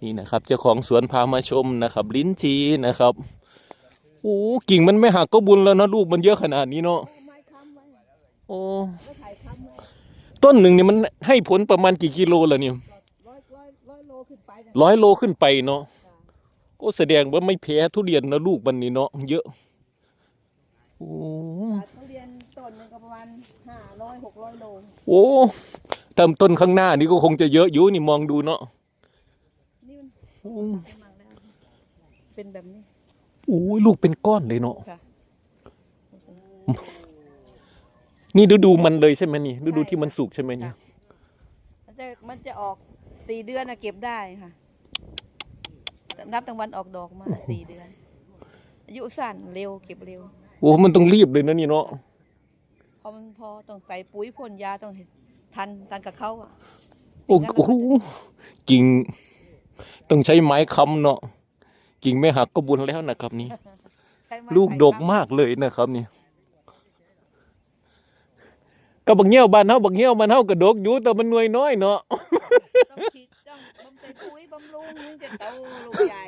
ນີ້ນະຄັບ ເຈົ້າຂອງສວນພາມາຊົມນະຄັບ ລິນຈີນະຄັບ. ໂອ້ ກິ່ງມັນໄມ່ຫັກກໍບຸນແລ້ວເນາະ ລູກມັນເຍອະຂະໜາດນີ້ເນາະ. ໂອ້ ຕົ້ນໜຶ່ງນີ້ມັນໃຫ້ຜົນປະມານກີ່ກິໂລລະນີ້? ຮ້ອຍ ຮ້ອຍ ຮ້ອຍໂລຂຶ້ນໄປນະ ຮ້ອຍໂລຂຶ້ນໄປເນາະ. ໂອ້ ສະແດງວ່າໄມ່ແພ້ທຸລຽນເນາະ ລູກມັນນີ້ເນາະ ເຍອະ. ໂອ້ ອ່າ ທຸລຽນຕົ້ນໜຶ່ງກໍປະມານຫ້າຮ້ອຍ ຫົກຮ້ອຍໂລ. ໂອ້ ຖ້າຕົ້ນຂ້າງໜ້ານີ້ກໍຄົງຈະເຍອະຢູ່ນີ້ ມອງດູເນາະ. ນີ້ມັນ ໂອ້ ເປັນໝາກແລ້ວ ເປັນແບບນີ້. ໂອ້ຍ ລູກເປັນກ້ອນເລີຍເນາະ. ນີ້ລະດູມັນເລີຍໃຊ່ໄໝນີ້? ລະດູທີ່ມັນສຸກໃຊ່ໄໝນີ້? ມັນຈະ ມັນຈະອອກສີ່ເດືອນນະ ເກັບໄດ້ຄ່ະ. ນັບຕັ້ງວັນອອກດອກມາສີ່ເດືອນ. ອາຍຸສັ້ນ ເລັວ ເກັບເລັວ. ໂອ້ ມັນຕ້ອງລີບເລີຍນະນີ້ເນາະ. ເພາະມັນ ເພາະຕ້ອງໃສ່ປຸ໋ຍ ພົ່ນຢາ ຕ້ອງໃຫ້ທັນ ທັນກັບເຂົາອະ. ໂອ້ ໂອ້ໂຫ ກິ່ງ ຕ້ອງໃຊ້ໄມ້ຄ້ຳເນາະ. ກິ່ງໄມ້ຫັກກໍບຸນແລ້ວນະຄັບນີ້. ໃຊ້ໄມ້ ລູກດົກມາກເລີຍນະຄັບນີ້. ກັບບັກເຫຍ້ວບ້ານເຮົາ ບັກເຫຍ້ວບ້ານເຮົາກໍດົກຢູ່ ແຕ່ມັນໜ່ວຍນ້ອຍເນາະ. ຕ້ອງ ຕ້ອງໃສ່ປຸ໋ຍບຳລຸງ ມັນຈະໂຕລູກໃຫຍ່.